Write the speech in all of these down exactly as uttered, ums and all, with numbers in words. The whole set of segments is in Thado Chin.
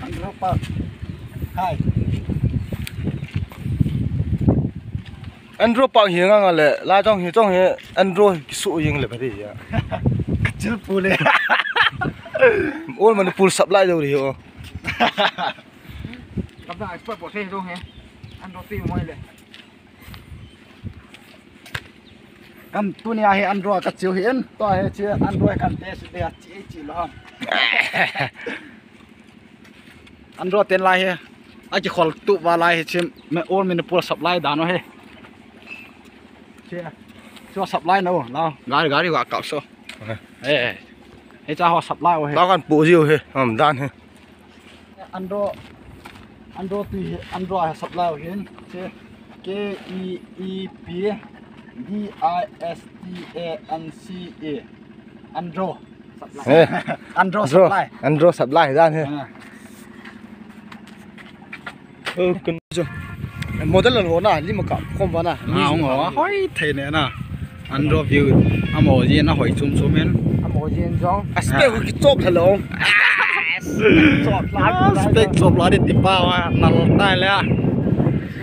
Andro Park. Hai. Andro Park hi ngang le, la jong hi jong hi Andro kisu ying le bari ya. Kachil pu le. All Manipur sap lai do ri ho. Kapna expert po se jong he. Andro ti mo le. Kan tunia hi Andro ka chiu hi in. To hi chi Andro kan test de chi chi lo. Andro ten lai hi. A kikhol tu va lai hi chim me all Manipur supply dan o hi. Chi. Chu supply no. Lao. Gari gari wa kap so. Eh. Hi cha ho supply o hi. Tao kan pu jiu hi. Am dan hi. Andro, Andro ti hi, Andro a supply o hin. Chi. K E E P D I S T A N C A. Andro. Eh. Andro Andro, supply. Andro supply dan hi. Ah. Model lo na, lima ka khom va na. Ah, ong ho, hoi thei ne na. Andro view, amo jin a hoi chum chum in. Amo jin jong. A spec ki chop tha lo. Chop la. Ah, spec chop la de ti pa wa, na lo tai le.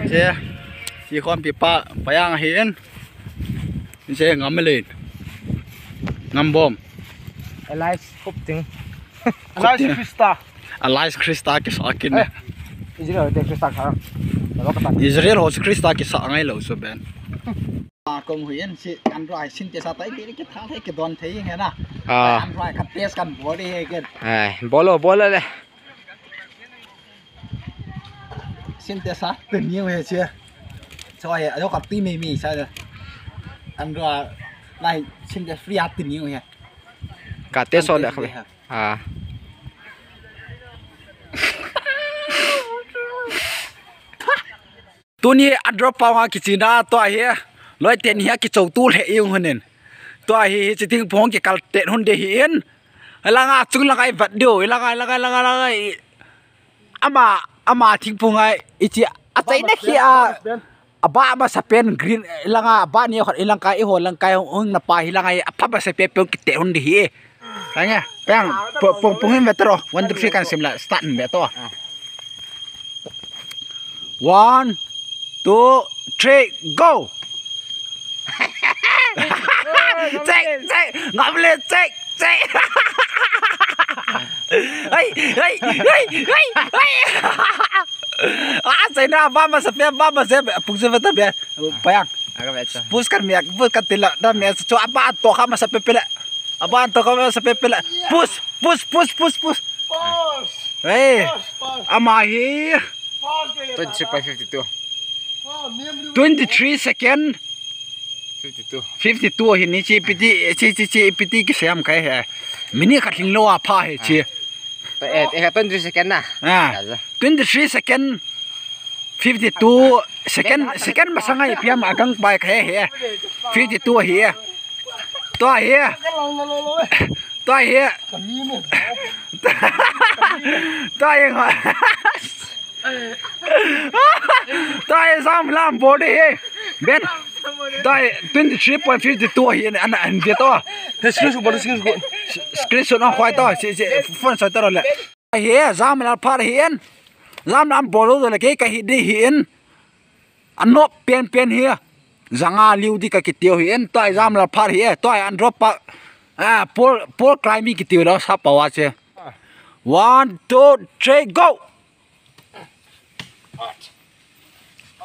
Che. Chi khom pi pa, pa yang hi in. Che ngam le. Ngam bom. Elias Kupting. Elias Krista. Elias Krista kisa kin. Eh, Israel te Krista kha. Lo ka ta. Israel ho Krista kisa ngai lo so ben. A kom hui en si Andro ai sin te sa tai ki ki tha thei ki don thei nge na. Ah. Andro ai ka test kan bol de he ke. Ai, bolo bolo le. Sin te sa te niu he che. Cho he, ayo ka ti mi mi sa de. Andro ai sin te free a te niu he. Ka test so le kha. Ah. Tuni a drop pa nga kichina to ahi. Loi ten hi kichou tu le iu hunin. To ahi hi chiting phong kikal ten hun de hi in. Langa chung langa i vat diu, langa, langa, langa, langa i. Ama, ama thingphung ai, i chi, a chaina khi a, a ba masa pen green, langa, a ba ni hot, i langkai, i ho langkai, hung na pa hi langa, a pha masa pen pen kite hung di hi. Kanya, peng, pu-, pung, pung hin vetero, one, two, three kan sim la, start hin veto. One, two, three, go! Check, check, ngam le, check, check. Hey, hey, hey, hey, hey. Ah, chaina, ba masa pe, ba masa pe, pung se veta pe. Payang. Aga vecha. Push kan mi, push kan tila, da mi, cho, aba to kha masa pe pe le. Aba to kha masa pe pe le. Push, push, push, push, push. Push. Hey. Push, push. Ama hi. Twenty-three point fifty-two. Twenty-three second. Fifty-two. Fifty-two hi ni chi piti, chi, chi, chi piti ki siam kai he. Minute khat lhing lou a pha he chi. Eh, eh, twenty-three second na. Ah. Kaza. Twenty-three second. Fifty-two second, second masang ai piam agang bai kai he. Fifty-two hi. To hi. To hi. To hi. Twenty-three point fifty-two hi an, an, an, to. Screenshot bol, screenshot. Screenshot na khoi to, si, si, phone soi to le. Hi, Jamlal Park hi an. Jamlal bol le ke ka hi di hi an. Anop pen pen hi. Janga liu di ka kitiu hi an. To Jamlal Park hi, to an drop pa. Ah, pole, pole climbing kitiu lo sa pa wa che. One, two, three, go!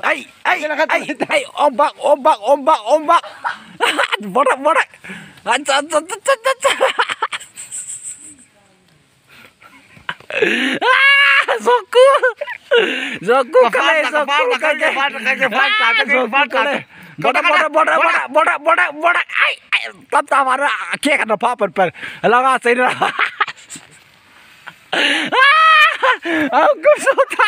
Ai, ai, ai, ai, ombak, ombak, ombak, ombak. Borak, borak. Acha, acha, acha, acha, acha. Ah, Jungkook. Jungkook kale, Jungkook kale. Jungkook kale. Borak, borak, borak, borak, borak, borak, borak. Ai, ai, tap, tap, ara, ke kana pa, pa, pa. Langa, sai na. Ang kusota.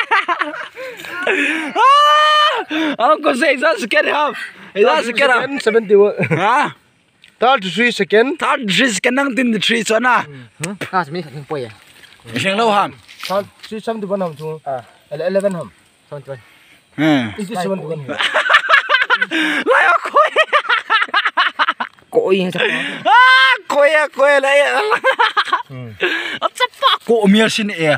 Ang kusa isa second half. Isa second half. Seventy-one. Ha? Thirty-three second. Thirty-three second nang twenty-three so na. Ha, minute khat poi. Iseng lo ham. Thirty-three seventy-one ham chu. Ah. Ele-, eleven ham. Seventy-one. Hmm. Is this seventy-one ham? Lai koi. Koi sa. Ah, koi, koi lai. Hmm. Acha pa ko mi sin e.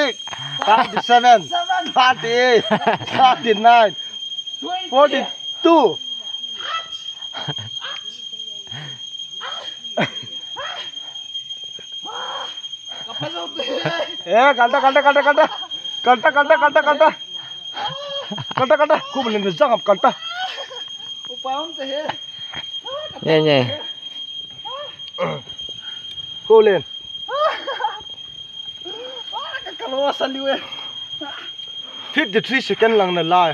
thirty-six, thirty-seven, thirty-eight, thirty-nine, forty-two. Eh, kalta, kalta, kalta, kalta. Kalta, kalta, kalta, kalta. Kalta, kalta. Kup len jang ap kalta. Upa um te he. Nye, nye. Kup len. Kalo sa liu e. Fifty-three second lang na lai.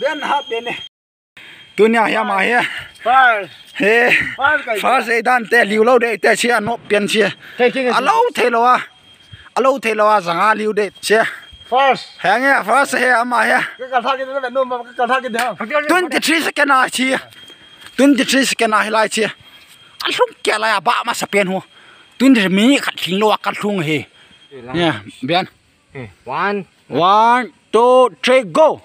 Den hat den e. Tunia hi ama hi. First. He. First kai. First ei dan te liu lou de te sia no pian sia. Thei, thei, thei. A lou thei lou a. A lou thei lou a janga liu de sia. First. He nge first he ama he. Ka kal tha ki de no ma ka kal tha ki de. Twenty-three second a sia. Twenty-three second a hi lai sia. A lhung ke lai a ba ma sa pen ho. Twenty minute khat lhing lou a ka lhung he. Ya, bian. One. One, two, three, go.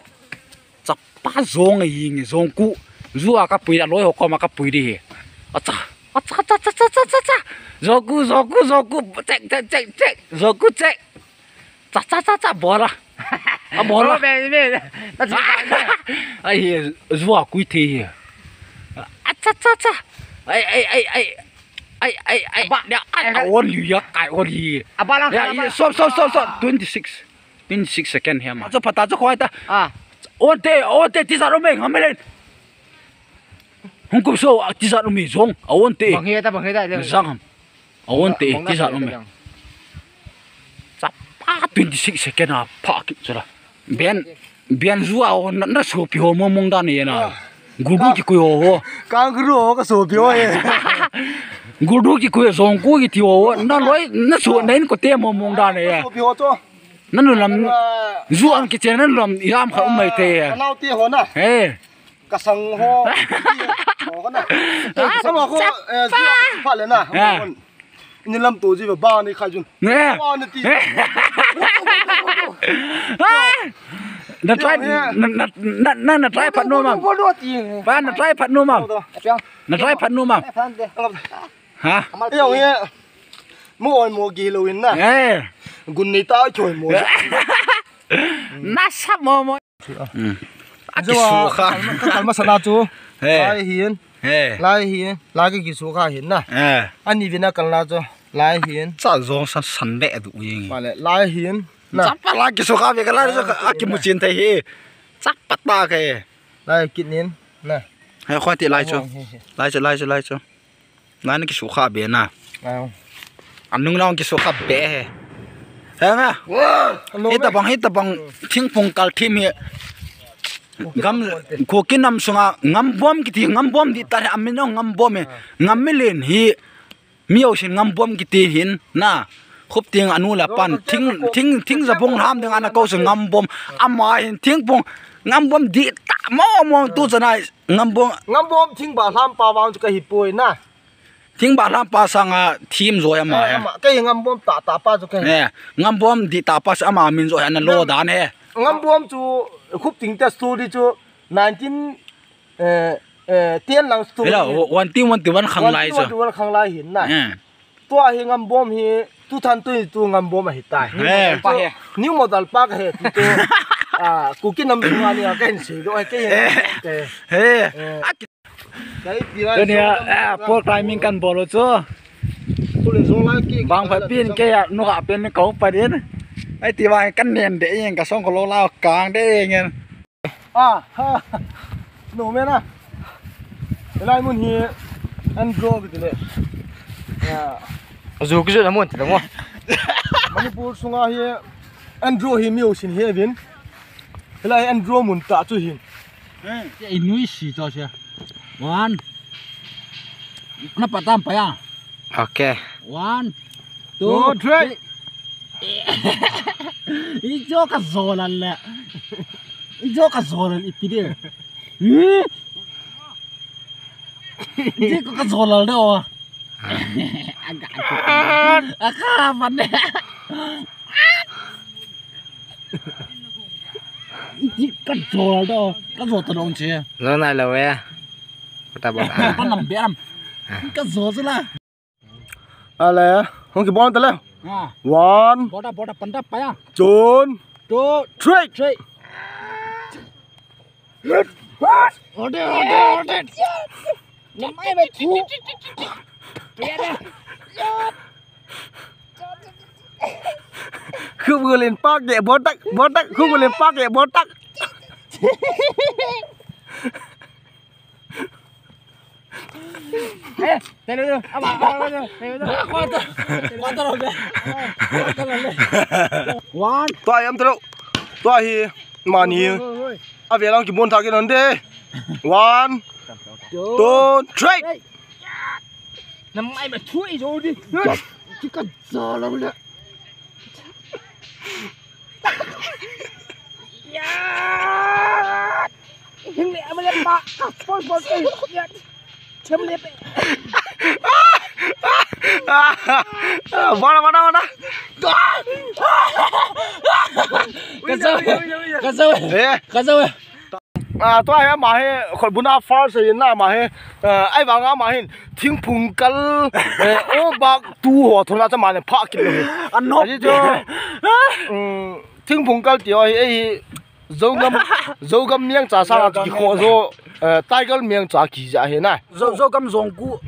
Chapa jong a ying jong ku. Ju a ka pui da loi ho koma ka pui di hi. Acha. Acha, acha, acha, acha, acha, acha. Jong ku, jong ku, jong ku. Check, check, check, check. Jong ku check. Cha, cha, cha, cha, bola. A bola. Oh, be, be. That's it. Ai, ju a kui the hi. Acha, acha, acha. Ai, ai, ai, ai. Ai, ai, ai. Ba. Ya, ai, ai, ai, on liu ya, ai, on liu. Aba lang ya, sa ya, ba. Stop, stop, stop, stop. Twenty-six. Twenty-six second he ama. Cha pata cha khoi ta. Ah. On te, on te, tisa ro me, ngam me len. Hung kup so, a tisa ro me jong. A on te. Bang he ta, bang he ta. Jang ham. A on te, tisa ro me. Cha pa twenty-six second a pa ki chula. Ben, ben ju a ho, na, na sopi ho mong mong dan e na. Guldu kikoi ho ho. Kangaroo ho ka sopi ho e. Guldu kikoi jong ku kiti ho ho. Na loi, na so, na in ko te mong mong dan e. Sopi ho to. Na nu lam, ju an kichen na nu lam, iram kha um mai te. Ka nau te ho na. He. Ka sang ho. Ho ka na. Sama ho, eh, ju a pha le na. Ni lam to ji ba, ba ni khai jun. Ne. Ba ni ti. Na try, na, na, na, na, na try phat nom am. Ba na try phat nom am. Na try phat nom am. Ha? Yo ye. Mo oi mo gi lo in na. Eh. Gun ni ta choi mo. Na sap mo mo. Hmm. A kisu kha. Ka kal masat na chu. He. Lai hin. He. Lai hin. Lai ki kisu kha hin na. He. Ani vin a kal na chu. Lai hin. Cha jong san san be du ying. Vale, lai hin. Na. Cha pa lai kisu kha be ka lai chu a kimu chin thei hi. Cha pa ta ka e. Lai kit nin. Na. He khoi ti lai chu. He, he. Lai chu, lai chu, lai chu. Ngai na kisu kha be na. Ai. Anung nong kisu kha be he. He nga. Wa, hello, hita bang, hita bang, thingphung kal thim hi. Gam, Kuki nam sunga Ngambom kiti, Ngambom di ta he, amin ong Ngambom he. Ngam mi len hi. Mi o sin Ngambom kiti hin na. Khup ting anu la pan, thing, thing, thing za bung ham ding ana ko se Ngambom. Ama hin thingphung Ngambom di ta mo mo tu chana Ngambom. Ngambom thing ba hlam pa vang chu ka hi poi na. Thing ba hlam pa sanga thim joi ama he. Ama, kei Ngambom ta ta pa chu kei. Eh, Ngambom di ta pa sa ama min joi ana lo dan he. Ngambom chu khup ting ta story chu nineteen, eh, eh, ten lang story. Hello, one thing, one thing, one khang lai chu. One thing, one khang lai hin na. Eh. Tua hi Ngambom hi two thousand twenty-two Ngambom ahi tai. Eh. New model pa ka he tu tu. Ah, Kuki nam sunga ni ka hin sei do ai kei. Eh. Eh. He. Eh. Tuni a, ah, pork timing kan bol u chu. Bang pha pin ke ya, nu ha pin ni kau pa din. Ai ti bang kan nen de yen, ka song ko lo la kang de yen. Ah, ha. No me na. Lai mun hi Andro ki le. Ya. Azu ki zu na mun ti mo. Manipur sunga hi Andro hi mi usin he vin. Hilai Andro mun ta chu hin. Te inui si to se. One. Na pa tam pa ya. Okay. One. Two, two, three. Three. Ijo ka zola le. Ijo ka zola ipi de. Hmm? Ijo ka zola de o. Aga. Aga mane. Ka zo da, ka zo ta dong che. Zo nai lo ve. Kata bot a. Pan lam be lam. Ka zo chu la. Ale, hung ki bon ta le. Ha. One. Bota, bota, panda, paya. Chun. Two. Three. Three. Ode, ode, ode. Namai be thu. Paya da. Khum gulin pak de botak, botak, khum gulin pak de botak. Eh, tele tu, apa, apa, apa tu? Tele tu. Kuat tu, kuat tu, kuat tu. One. Tua yam tu. Tua hi mani. Oi, oi, oi. Ave lang ki bon thak in de. One, two, three. Namai be thu i zo di. Ki ka za la le. Ya. Hing le ama le pa ka pon pon ke. Ya. Chem le pe. Bora, bora, bora. Ka zo. Ka zo. Eh. Ka zo. Ah, tua hi ama hi khutbuna first hi na ama hi, ah, ahivanga ama hin thingphung kal, eh, o bak tu ho thona cha ama le pha kit lo hi. Anop. Aji chu, um, thingphung kal ti ho hi, ei hi Zogam, Zogam miang cha sanga kikho jo, eh, Tiger miang cha kija hi na. Zo, Zogam zong gu.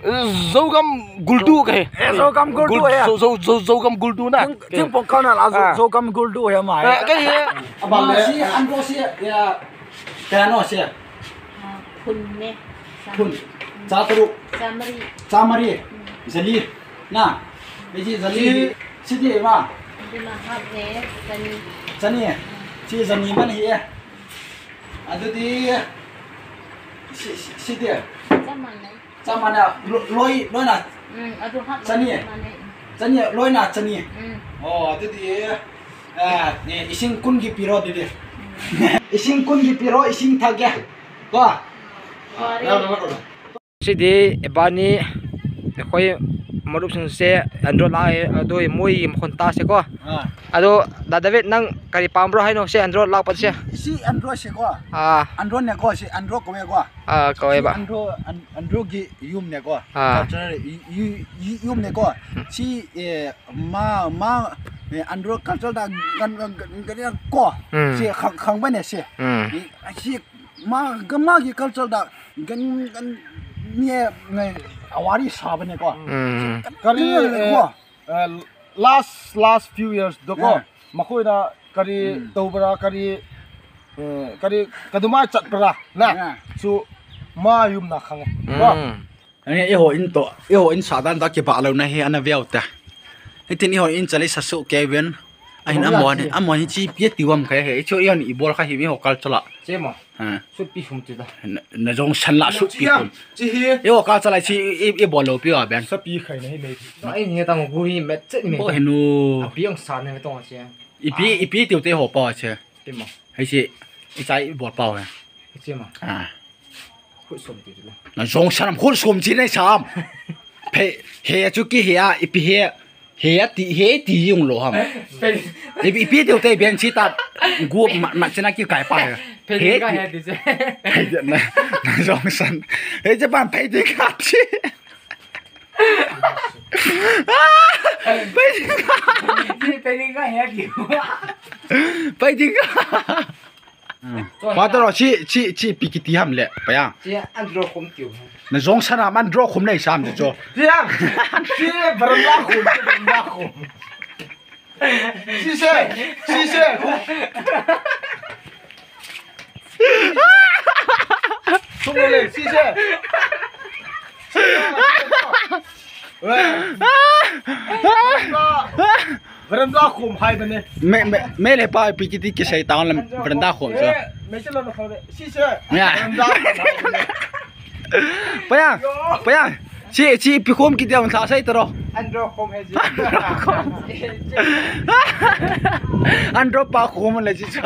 Zogam guldu ka hi. Eh, Zogam guldu Gul-, ya. Zo, Zo, Zo, Zogam guldu na. Thing, thingphung kal na la Zo, ah. Zogam guldu ya ma. Eh, ka hi. Ama si, an bo si, ya. Kaya no si. Ah, phun ne. Phun. Cha taruk. Cha mari. Cha mari. Hmm. Jali. Na. Meji jali. Si, si di ma. Dima hap ne. Chani. Chani. Hmm. Si jani man hi e. Adu di. Si, si, si di. Cha man ne. Chap mana, lo-, loi, loi na. Mm, adu hap chani. Mane. Chani, loi na chani. Mm. Oh, adu di, eh, eh, ising kun ki piro di di. Mm. Ising kun ki piro, ising thak ya. Ko. Wari. Si di, ebani, khoi, marup sung se, andro la, eh, adu, moi, mkhon ta se ko. Ah. Adu, da David nang, kari pam bro, hai no, se, andro la pat se. Si andro se ko. Ah. Andro ne ko, si andro ko me ko. Ah, kawai ba. Andro, an-, andro ki yum ne ko. Ah. Culture y-, y-, y-, yum ne ko. Si, eh, ma, ma, eh, andro culture da gan, gan, gan, gan ko. Hmm. Si khang, khang ba ne si. Hmm. Eh, si ma, ga ma ki culture da gan, gan ne, ne awari sa ba ne ko. Hmm. Kari, eh, ko. Eh, last, last few years do ko. Yeah. Makhoina kari, mm, tobra kari, eh, kari kaduma chat pra na. Yeah. So ma yum na khang. Mm. Ba. Ani eiho in to, eiho in sa dan ta ki ba lo na hi ana veu ta. Itin eiho in chale sa su ke ven. Ahin amon, amon hi chi pia ti wam kha he. Chu eiho in i bol kha hi mi ho culture la. Che ma. Ha. Sut pi sum ti da. Na, na jong san la sut pi sum. Chi hi. Eiho culture la chi i, i bol lo pi wa ben. Sa pi khai na hi me. Ai ni tang gu hi met chet me. Bo henu. A pi ang sa ne tong che. Ipi, ipi tiu te ho pa che. Pi ma. Hai chi. I chai i bol pa wa. Che ma. Ah. Khut som ti le. Na jong san khut som chi le sam. Phe, he chu ki he a, ipi he. He a ti, he ti jong lo ham. Pe- Ipi, ipi tiu te ben chi ta. Gu ma, ma chena ki kai pa he. Pe he ka ti. He ti che. He na, na jong san. He che pan pe ti ka chi. Pe ti ka. Pe ti ka he ti. Pe ti ka. Hmm. Father, chi, chi, chi pi kiti ham le, pa ya. Chi andro khom tiu. Na jong sana man draw khum nei sam chu. Siam. Si veranda khum, veranda khum. Sise, sise. Sung le, sise. Veranda khum hai bane. Me, me, me le pa pi kiti kisei tang le veranda khum so. Me se lo no khode. Sise. Ya. Veranda khum hai bane. Paya, paya. Si, si pi khum kiti ang tha sai taro. Andro khum hai ji. Andro pa khum le si so.